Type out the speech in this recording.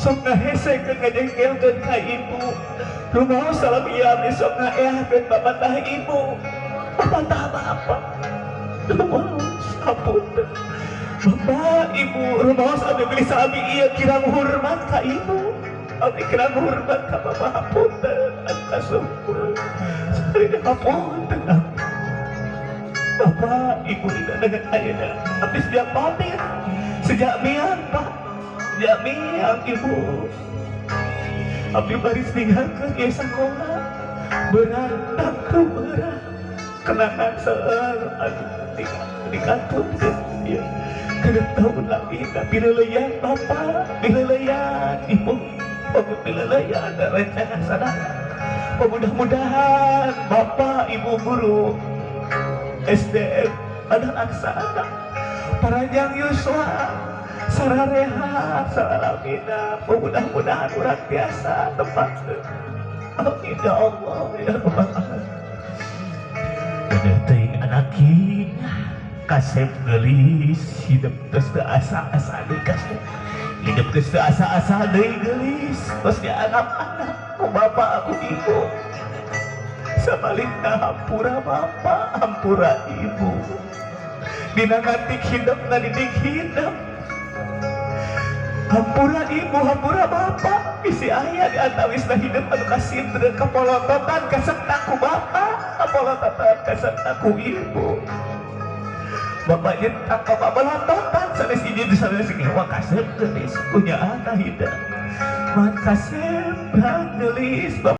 Sok ngahesekeun, ngajengkelkeun ka ibu. Rumaos salam ieu abdi sok ngaeahkeun papatah ibu, papatah bapak. Rumaos, hapunten bapak ibu. Rumaos abdi beli abdi ieu kirang hormat ka ibu, abdi kirang hormat ka bapak. Hapunten anu kasempur sekali, hapunten abdi. Bapak ibu tidak dengan ayeuna abdi sejak pamit, sejak miang, Pak, sejak miang ibu. Abdi baris ninggalkeun ieu sakola, berat tangtu, berat kenangan seueur anu dikantun ieu 60 tahun lagi. Pileleyan bapak, pileleyan ibu, pileleyan rencana sadaya. Mudah-mudahan bapak ibu guru SDM Padang Aksana paranjang yuswa, sararehat salalamina. Mudah-mudahan urang tiasa tepat. Amin ya Allah ya Rabbal alamin. Gede teuing anaking kasep geulis, hidup geus teu asa-asa deui. Kasep hidup geus teu asa-asa deui, geulis, tos dianggap anak ku bapak ku ibu. Sabalikna, hampura bapak, hampura ibu, dina ngatik hidup, ngadidik hidup. Hampura ibu, hampura bapak, bisi aya di antawisna hidup anu kasindre, kapolototan kasentak ku bapak, kapolototan kasentak ku ibu. Bapak nyentak, bapak melototan, sanes izin, sanes wah, kasep geulis punya anak hidup man kasep geulis.